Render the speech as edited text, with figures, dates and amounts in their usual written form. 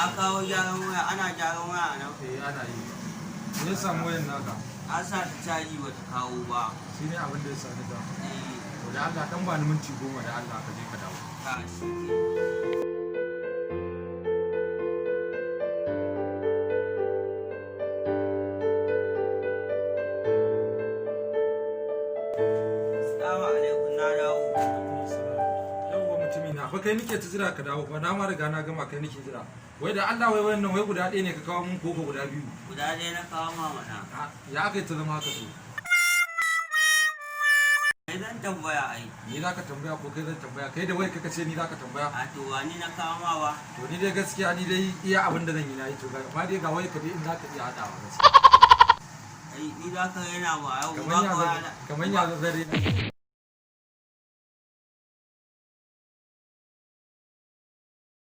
A kawo gyaran waya, ana gyaran waya nan? Eh, ana yi. Me ya samu wayan naka? An sa ta caji, bata kawo ba. Shi ne abin da ya sami ta? Eh. To, da Allah dan ba ni minti 10, da Allah ka je ka dawo. Ta shi ke. Assalamu alaikum, na dawo. Yawwa mutumi na fa, kai nake ta jira ka dawo fa, na ma riga na gama, kai nake jira. Wai da Allah, wai wannan wai guda ɗaya ne ka kawo mun koko guda biyu? Guda ɗaya na kawo ma mana. Ah, ya aka yi ta zama haka to? Kai zan tambaya ai. Ni za ka tambaya ko kai zan tambaya? Kai da wai kaka ce ni za ka tambaya? A to, ba ni na kawo ma ba? To, ni dai gaskiya, ni dai iya abin da zan yi na yi. To, ga ma dai ga wai ka dai in za ka iya haɗawa gaskiya. Ai ni za ka raina ba yau Kamar ba ya ka zan kamar ya zan rena.